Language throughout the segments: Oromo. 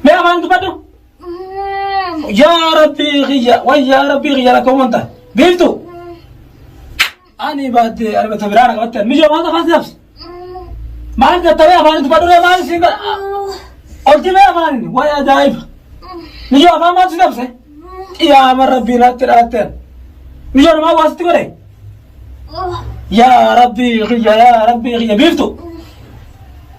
Mee afaan dubbadhu. Yaa Rabbii kiyya way yaa Rabbii kiyya rakkoo wanta. Biiftu. Ani baadde ani bata biraa na qabatte. Mijoo maal afaan si dabse? Maal jettee afaan dubbadhu ree maal siin godha? Olti mee afaan way ajaa'iba. Mijoo afaan maal si dabse? Qiyaama Rabbii natti dhalatte. Mijoo namaa waa sitti godhe? Yaa Rabbii kiyya yaa Rabbii kiyya biiftu.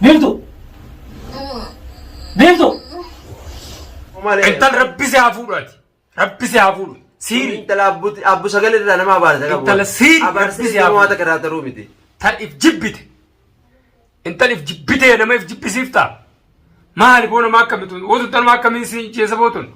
Biiftu. Biiftu. Intal rabbi si haa fuudhu ati. Rabbi si haa fuudhu. Siiri. Intala abbu sagalee irraa nama abaarsa qabu. Intala siiri Abaarsi rabbi si haa nama fuudhu. takka irraa taruu miti. Tan if jibbite. Intal if jibbite nama if jibbisiifta. Maali boo nama akkamitu? Wootu nama akkamiin si jeessa bootun?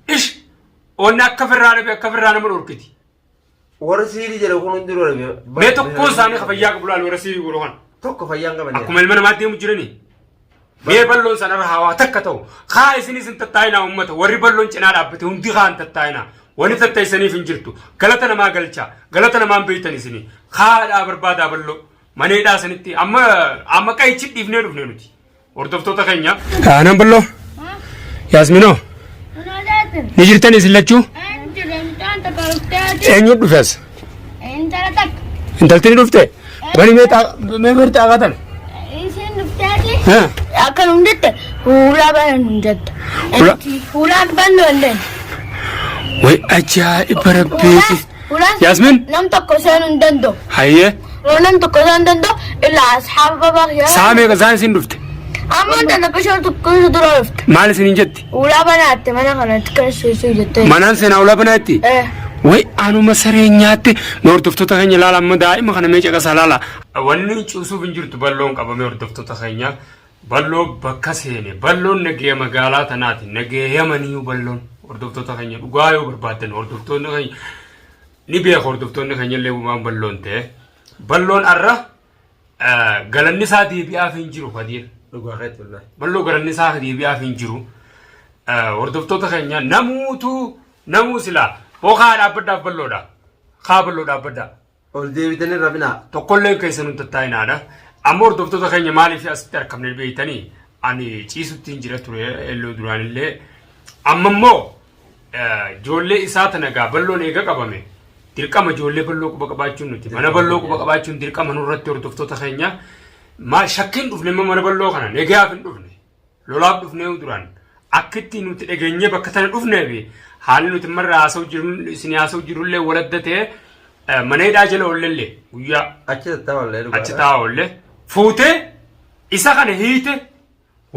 Ish. Onni akka firraa dhabe akka firraa nama dhorkiti. Warri siirii jedhu kun hundinuu dhabe. Mee tokkoon isaanii ka fayyaa qabu laal warra siirii godhu kana. Tokko fayyaa hin qaban. Akkuma ilma namaatti deemu jiranii. Mee balloon sanarra hawaa takka ta'u. Kaa isinis hin tattaa'inaa uummata. Warri balloon cinaa dhaabbate hundi kaa hin tattaa'inaa. Wanni tattaa'isaniif hin jirtu. Galata namaa galchaa. Galata namaan beektan isinii. Kaadhaa barbaadaa balloo. Mana hidhaa sanitti amma amma qayichi dhiifnee dhufne nuti. Hordoftoota keenya. Aanaan balloo. Yaasminoo. Ni jirtan isin lachuu? Eenyu dhufe as? Intalti ni dhufte? Bani mee mee mee xaaqaa tana? Isheen dhufteeti akka nun jette hulaa bana nun jette. Hulaan bannu hin dandeenye. Way ajaa'iba rabbiiti. Hulaan Yaasmin? Nam tokko seenuu hin danda'u. Hayyee. Yoo nam tokko seenuu hin danda'u illaa asxaaba babaa kiyyaa. Sa'a meeqa sa'aan isin dhufte? Amma wanta na bishaan tokko isa dura dhufte. Maal isiniin jetti? Ulaa banaatte mana kanatti kan seesuu jettee. Manaan seenaa ulaa banaa jetti? Eh. Way anuma saree nyaatte mee hordoftoota keenya ilaala amma daa'ima kana mee caqasaa ilaala. Wanni cuusuuf hin jirtu balloon qabame hordoftoota keenya balloo bakka seene balloon nageeya magaalaa tanaati nageeya yamaniyyuu balloon hordoftoota keenya dhugaa yoo barbaaddan hordoftoonni keenya ni beeku hordoftoonni keenya illee waan balloon ta'e balloon arra Galanni isaa deebi'aaf hin jiru Kadiir. Dhugaa keetti wallahi. Balloo galanni isaa deebi'aaf hin jiru. Hordoftoota keenya namuutu namuu silaa bookaa dhaabbadhaaf balloodha. Kaa balloo dhaabbadhaa. Ol deebitanii rabinaa. Tokkolleen keessan hin tattaa'inaadha. Amma hordoftoota keenya maaliif asitti argamne beektanii ani ciisutti hin jira ture elloo duraanillee. Amma immoo Ijoollee isaa tana gaa balloon eega qabame dirqama ijoollee balloo quba qabaachuun nuti mana balloo quba qabaachuun dirqama nurratti hordoftoota keenya maa shakkiin dhufne immoo mana balloo kana nagayaaf hin dhufne lolaaf dhufne duraan akkitti nuti dhageenyee bakka tana dhufnee fi haalli nuti marra haasa'u jiru isin haasa'u jirullee waladda ta'e mana hidhaa jala oollellee guyyaa Achi tattaa'u illee dhugaadha. achi taa'aa oolle fuutee isa kana hiite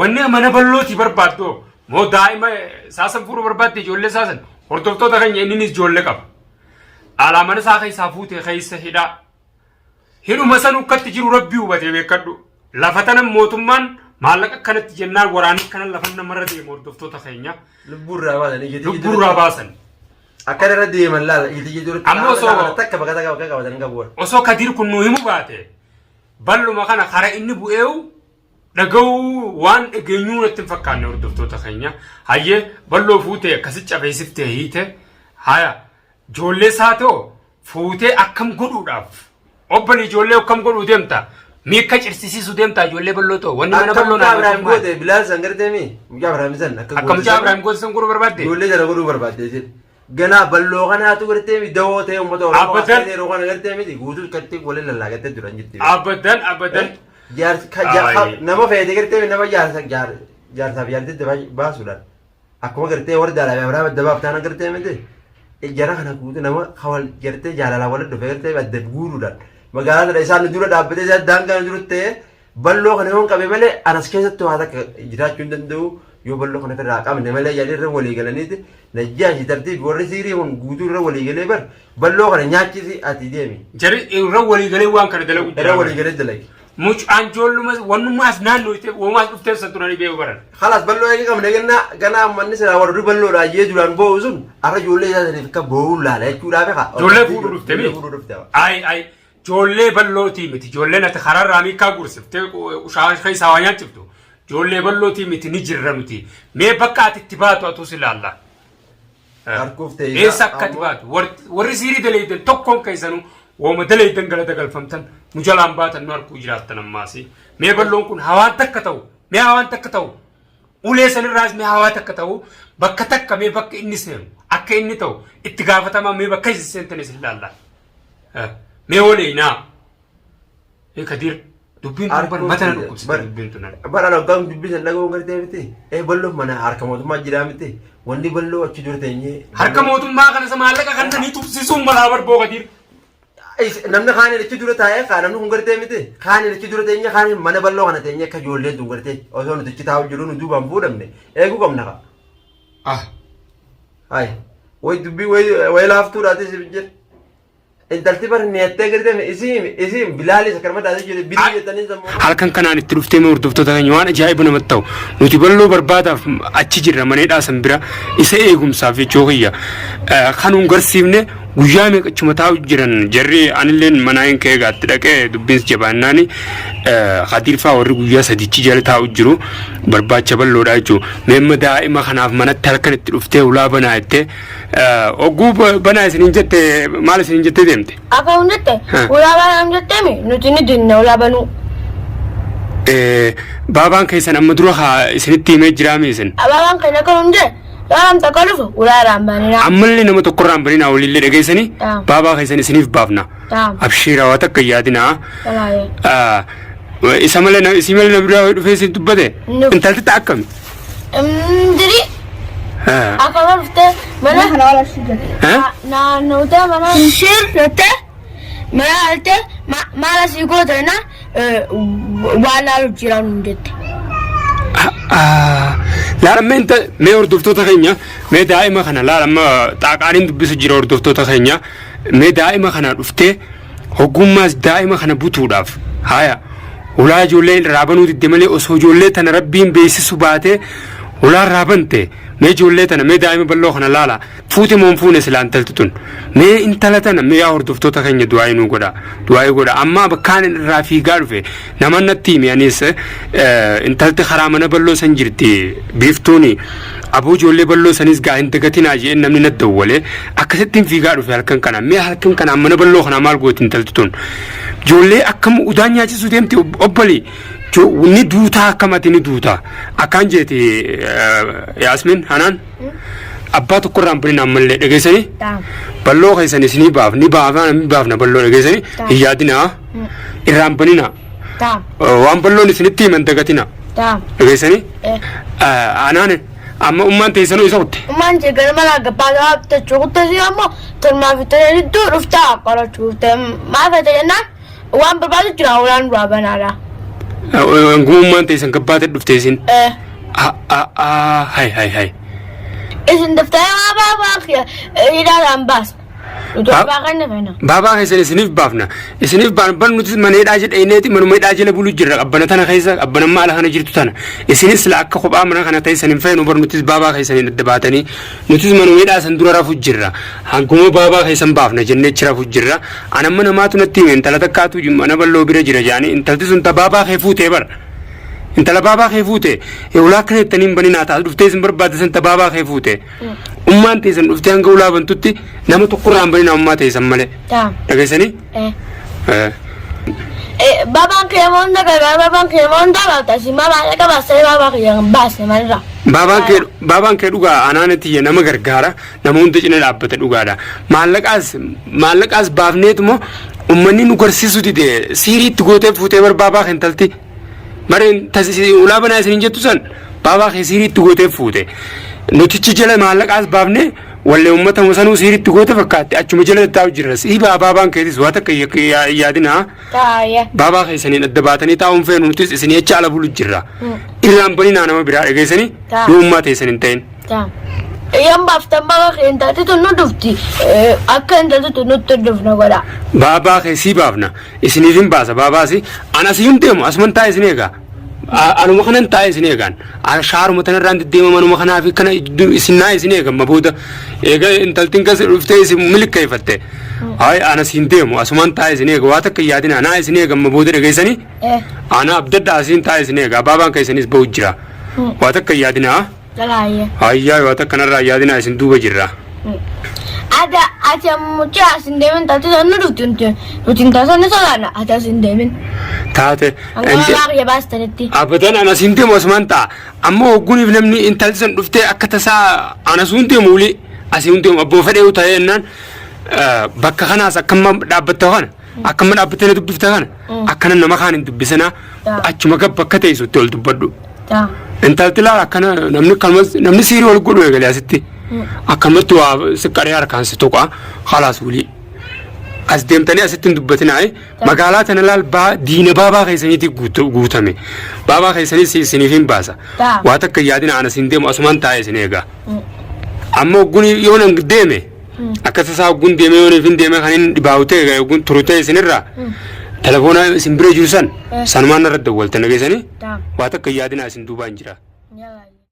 Wanni mana ballootii barbaaddu hoo? Moo daa'ima saasan fuudhuu barbaadde ijoollee saasan? Hordoftoota keenya inninis ijoollee qaba. Alaa mana isaa keessaa fuutee keessa hidhaa. Hidhuma san ukkatti jiru rabbii hubatee beekadhu. Lafa tana mootummaan maallaqa akkanatti jennaan waraanni akkana lafa namarra deema hordoftoota keenya. Lubbuu irraa baasan ijji Lubbuu irraa baasan. Akka irra deeman laala ijji duratti. Amma osoo- takka bakka takka bakka qabatan qabu. Osoo Kadiir kun nuu himu baate balluma kana kara inni bu'eewu Dhaga'uu waan dhageenyuu natti hin fakkaanne hordoftoota keenya. Hayyee balloo fuutee akkasi cafeessiftee hiite. Haya ijoollee isaa ta'o fuutee akkam godhuudhaaf. Obbali ijoollee akkam godhuu deemta. Miikka cirsisiisuu deemta ijoollee balloo ta'o. Wanni mana Akka balloo mucaa naa Abiraam maali? goote Bilaal san gartee mi? Mucaa Abiraam san akka Akka mucaa Abiraam goote san godhuu barbaadde? Ijoollee sana godhuu barbaadde jedhe. Ganaa balloo kanaatu gartee mi dawoo ta'e uummata Oromoo Abadan. as yeroo kana gartee miti guutuu gartee waliin lallaagattee duran jirti. Abadan abadan. Jaarsi ka- ja- Ay. ka- nama feete gartee mi nama jaarsa jaar- jaarsaaf jaartitti baasuudhaan akkuma gartee warra jaalala fi Abiraam adda baaf taana gartee miti jara kana guutuu nama kawal gartee jaalalaa walitti dhufe gartee adda guuruudhaan magaalaa sana isaan dura dhaabbatee isaan daangaa dura ta'ee Balloo kana yoon qabe malee anas keessatti waa takka jiraachuu hin danda'u yoo balloo kana irraa qabne malee jedhanii irra walii galaniiti najjaashi tartiibi warri siirii kun guutuu irra walii galee bar balloo kana nyaachisi ati deemi. Jari irra walii galee waan kana dalagu Irra jira. walii galee dalagi. Mucaan ijoolluma wannummaa as naannoo itti uumaas dhuftee san turanii beeku baran. Kalaas balloo eegi qabne ganna ganaa manni silaa warri balloodha jee duraan boo'u sun har'a ijoollee isaa saniif akka boo'uun laala jechuudhaaf haa. Ijoollee fuudhuu dhufte mi? Ijoollee fuudhuu dhufte. Ayi ayi Joollee ballootii miti joolleen ati karaarraa miikkaa guursiftee ushaa keessaa waa nyaachiftu joollee ballootii miti ni jirra nuti mee bakka ati itti baatu atuu si laalla. Harkuuf ta'e Eessa akka ati baatu warri siirii daleeydan tokkoon keessanuu wooma daleeydan galata galfamtan nu jalaan baatan nu harkuu jiraattan ammaasi mee balloon kun hawaan takka ta'u mee hawaan takka ta'u. Ulee sanirraas mee hawaa takka ta'u bakka takka mee bakka inni seenu akka inni ta'u itti gaafatamaa mee bakka isin seentan isin laalla. Mee waliinaa. Ee Kadir dubbiin tun bar mata na dhukkubsite dubbiin tun. Bara dhaggaan dubbii san dhaga'uun gartee miti. Ee bal'oo mana harka mootummaa jiraa miti. Wanni bal'oo achi dura teenyee. Harka mootummaa kana isa maallaqa kan nanii tubsisuun malaa barboo Kadir. Namni kaaniin achi dura taa'ee kaa namni kun gartee miti. Kaaniin achi dura teenyee kaaniin mana bal'oo kana teenyee akka ijoolleen tun gartee osoo nuti achi taa'u jiru nu duubaan fuudhamne eeguu qabna kaa. Ah. Hayi. Way dubbii way way laaftuudhaati si jira. Intalti bar niyattee gartee isiin isiin bilaalis akkanuma taatee jirti bilii jettanii sammuu. Halkan kanaan itti dhuftee mee hordoftoota keenya waan ajaa'iba namatti ta'u nuti balloo barbaadaaf achi jirra maneedhaa san bira isa eegumsaaf jechuu kiyya kan hun garsiifne guyyaa meeqachuma taa'u jiran jarri anilleen manaa hin ka'ee gaatti dhaqee dubbiins jabaannaani Khadiirfaa warri guyyaa sadichi jala taa'u jiru barbaacha balloodha jechuu meemma daa'ima kanaaf manatti halkan itti dhuftee ulaa banaa jettee Ogguu banaa isiniin jette maal isiniin jettee deemte? Akka hun jette ulaa banaa hun jetteemi nuti ni dinne ulaa banuu. Baabaan keessan amma dura haa isinitti himee jiraame isin. Baabaan keenya akka hun jette yoo nam tokko dhufu ulaa irraan baninaa. Ammallee nama tokko irraan baninaa waliillee dhageessanii baabaa keessan isiniif baafna. Abshiiraa waa takka hin yaadinaa. Isa malee isii malee na biraa dhufee isin dubbate intalti ta'a akkami? Diri akkana dhuftee mana Kana wala shi jette. Naannoo mana shir jettee mana galtee maal asii goota jennaan waan laalu jira nuun jette. Laala mee inta mee hordoftoota keenya mee daa'ima kana laala amma xaaqaaniin dubbisu jira hordoftoota keenya mee daa'ima kana dhuftee Hoggummaas daa'ima kana butuudhaaf haaya hulaa ijoollee irraa banuu didde malee osoo ijoollee tana rabbiin beeksisu baatee hulaa irraa bante mee ijoollee tana mee daa'ima bal'oo kana laala fuute moo hin fuune silaa intalti tun mee intala tana mee yaa hordoftoota keenya du'aa'ii nuu godha du'aa'ii godha amma bakkaan irraa fiigaa dhufe nama natti himi anis intalti karaa mana bal'oo san jirti biiftuuni Aboo ijoollee balloo sanis gaa hin dagatinaa je'een namni na dawwale akkasittiin fiigaa dhufe halkan kana mee halkan kanaan mana balloo kanaa maal gooti intalti tun ijoollee akkam udaan nyaachisuu deemti obbali ni duutaa akkam ati ni duutaa akkaan jeeti Yaasmin hanaan abbaa tokko irraan banin ammallee dhageessanii balloo keessan isinii baaf ni baafna ni baafna balloo dhageessanii hin yaadinaa irraan baninaa waan balloon isinitti himan dagatinaa. Dhageessanii? Anaan amma ummaan teessanuu isa kutte. Ummaan jee gara mana gabbaa bitachuu kutte si ammoo tolmaa fi tola hedduu dhuftaa qorachuu dhufte maal fete jennaan waan barbaadu jira ulaan duraa banaadha. Hanguma ummaan teessan gabbaate dhufte isin. Hay hay hay. Isin daftee maa baabaa hidhaadhaan baasna. Nuti abbaa keenya feena. Baabaa keessan isiniif baafna. Isiniif baafna. Bar nuti mana hidhaa jedha ineeti manuma hidhaa jala bulu jirra. Qabbana tana keessa qabbana amma ala kana jirtu tana. Isinis sila akka kophaa mana kana teessan hin feenu bar nutis baabaa keessaniin adda baatanii nutis manuma hidhaa san dura rafu jirra. Hanguma baabaa keessan baafna jennee achi rafu jirra. An amma namaatu natti hime intala takkaatu mana balloo bira jira jaanii intalti sun ta baabaa kee fuutee bar. Intala baabaa kee fuute ulaa akkana jettanii hin baninaa taas dhuftee isin barbaadde san ta baabaa kee fuute. Ummaan teessan dhuftee hanga ulaa bantutti nama tokko irraa hin baninaa ummaa teessan malee. Taam. Dhageessanii? Eh. Eh. Eh, babaan kee moo hunda gargaara babaan kee moo hunda baata si maa maallaqa baasee babaa kiyya hin baasne malirra. Baabaan kee baabaan kee dhugaa anaan tiyya nama gargaara nama hunda cina dhaabbata dhugaadha. Maallaqaas maallaqaas baafneetuma ummanni nu garsiisu dide siiriitti gootee fuutee bar baabaa kee intalti. Mareen tasisi ulaa banaa isin jettu san baabaa kee siiriitti gootee fuute. Nutichi jala maallaqaas baafne wallee uummata sanuu siiriitti goote fakkaatti achuma jala taa'u jirra. Sii baa baabaan keetis waa takka hin yaadinaa. Taa'ee. Baabaa keessaniin adda baatanii taa'uun feenu nutis isin jecha ala bulu jirra. Irraan baninaa nama biraa dhageessanii Ta'a. yoo ummaa teessan hin ta'in. Ta'a. Yan baaftan baabaa kee intalti tun nu dhufti. Akka intalti tun nutti hin dhufne godha. Baabaa kee sii baafna. Isiniif hin baasa baabaasi. An asii hin deemu asuman taa'e isin eega. Anuma kanan taa'e isin eegaan. Shaaruma tanarraan deddeema manuma kanaa fi kana isin naa isin eega amma booda. Eega intaltiin kas dhuftee isin milkeeffatte. Ay ana siin deemu asumaan taa'e isin eega waa takka hin yaadina naa isin eega amma booda dhageessanii. Ana abdadha asiin taa'e isin eega baabaan keessanis bahu jira. Waa takka hin yaadina. Jalaayyee. Ayyaa waa takka narraa hin yaadina isin duuba jirra. Ati ati ammuchaa as hin deemin taate san nu dhufti nuti nuti hin taasisan ni sodaanna ati as hin deemin. Taate. Hanga maqaa kiyya baastanitti. Abadan anas hin deemu asumaan ta'a. Amma hogguniif namni intalli san dhuftee akka tasaa anasuu hin deemu wuli asii hin deemu abboo fedhee ta'ee jennaan bakka kanaas akkamma dhaabbatta kana akkamma dhaabbattee na dubbifta kana akkana nama kaan hin dubbisinaa achuma gab bakka teessutti ol dubbadhu. Intalti laala akkana namni akkanumas namni siirii wal godhu eegale asitti akkanumatti waa siqqaree harkaan si tuqa halaas wulii. As deemtanii asitti hin dubbatinaa. Magaalaa tana laal baa diina baabaa keessaniitii guutame. Baabaa keessanii isiniif hin baasa. Taa. Waa takka hin yaadina ana sin deemu asumaan taa'ee isin eega. Amma hogguun yoo nan deeme akka tasaa hogguun deeme yoo hin deeme kan inni dhibaa'u ta'e hogguun turu ta'e isinirraa telefoona isin bira jiru san sanumaan irra dawwaltan dhageessanii Taa. waa takka hin yaadina isin duubaan jira. Yalla.